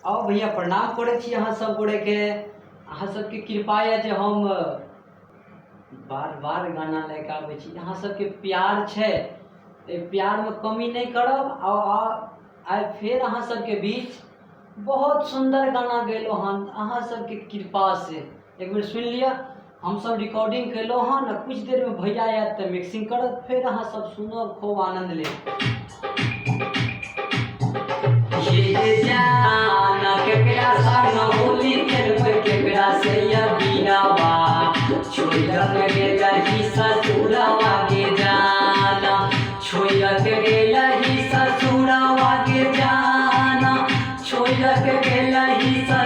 आउ भैया, प्रणाम करै छी अहाँ सब गोरेके। अहाँ सबके कृपा यऽ जे हम बार बार गाना लए कऽ आबै छी। अहाँ सबके प्यार छै, एहि प्यारमे कमी नहि करब। आ आइ फेर अहाँ सबके बीच बहुत सुन्दर गाना गेलहुँ हन अहाँ सबके कृपासँ। एक बेर सुनि लिअ। हमसब रिकॉर्डिंग केलहुँ हन आ किछु देरमे भैया आयत तऽ मिक्सिंग करत, फेर अहाँ सब सुनब, खूब आनन्द लेब। ये जाना केकरा संग होली खेलबै, केकरा से अबीरवा, छोड़ के गेलही ससुरवा गे जाना, छोड़ के गेलही ससुरवा गे जाना, छोड़ के गेलही ससुरवा।